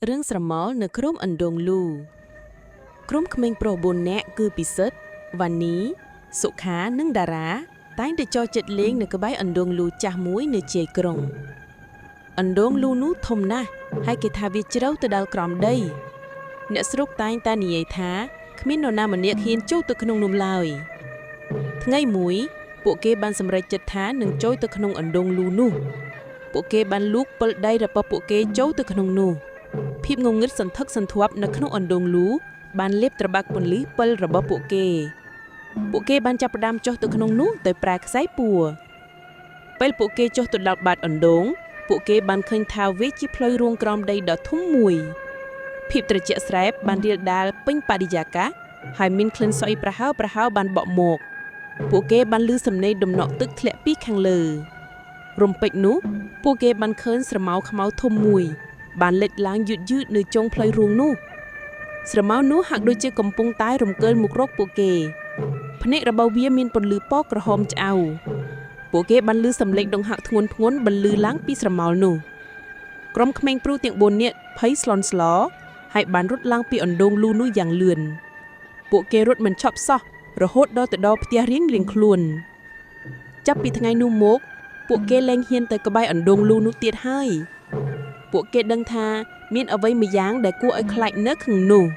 រឿងស្រមោលនៅក្រុមអណ្ដូងលូក្រុមក្មេងប្រុស4នាក់គឺពិសិដ្ឋវ៉ានីសុខានិងតារាតែងតែចូលចិត្តលេងនៅក្បែរអណ្ដូងលូចាស់មួយនៅជាយក្រុងអណ្ដូងលូនោះធំណាស់ហើយគេថាវាជ្រៅទៅដល់ក្រោមដីអ្នកស្រុកតែងតែនិយាយថាគ្មាននរណាម្នាក់ហ៊ានចូលទៅក្នុងនោះឡើយថ្ងៃមួយពួកគេបានសម្រេចចិត្តថានឹងចូលទៅក្នុងអណ្ដូងលូនោះ ពួកគេបានលូកពិលដៃរបស់ពួកគេចូលទៅក្នុងនោះភាពងងឹតសន្ធឹកសន្ធាប់នៅក្នុងអណ្ដូងលូបានលេបត្របាក់ពន្លឺពិលរបស់ពួកគេពួកគេបានចាប់ផ្ដើមចុះទៅក្នុងនោះដោយប្រើខ្សែពួរពេលពួកគេចុះទៅដល់បាតអណ្ដូងពួកគេបានឃើញថាវាជាផ្លូវរួងក្រោមដីដ៏ធំមួយភាពត្រជាក់ស្រែបបានរាលដាលពេញបរិយាកាសហើយមានក្លិនស្អុយប្រហើរប្រហើរបានបក់មកពួកគេបានឮសំណេរដំណក់ទឹកធ្លាក់ពីខាងលើ រំពេចនោះពួកគេបានឃើញស្រមោលខ្មៅធំមួយ បានលេចឡើងយឺតយឺតនៅចុងផ្លូវរួងនោះស្រមោលនោះហាក់ដូចជាកំពុងតែរំកិលមករកពួកគេភ្នែករបស់វាមានពន្លឺពណ៌ក្រហមឆ្អៅពួកគេបានឮសំឡេងដង្ហាក់ធ្ងន់ធ្ងន់បន្លឺឡើងពីស្រមោលនោះក្រុមក្មេងព្រុសទាំង4នាក់ភ័យស្លន់ស្លោហើយបានរត់ឡើងពីអណ្ដូងលូនោះយ៉ាងលឿនពួកគេរត់មិនឈប់សោះរហូតដល់ទៅដល់ផ្ទះរៀងៗខ្លួនចាប់ពីថ្ងៃនោះមក ពួកគេលែងហ៊ានទៅក្បែរអណ្ដូងលូនោះទៀតហើយ ពួកគេដឹងថាមានអ្វីម្យ៉ាងដែលគួរឲ្យខ្លាចនៅក្នុងនោះ។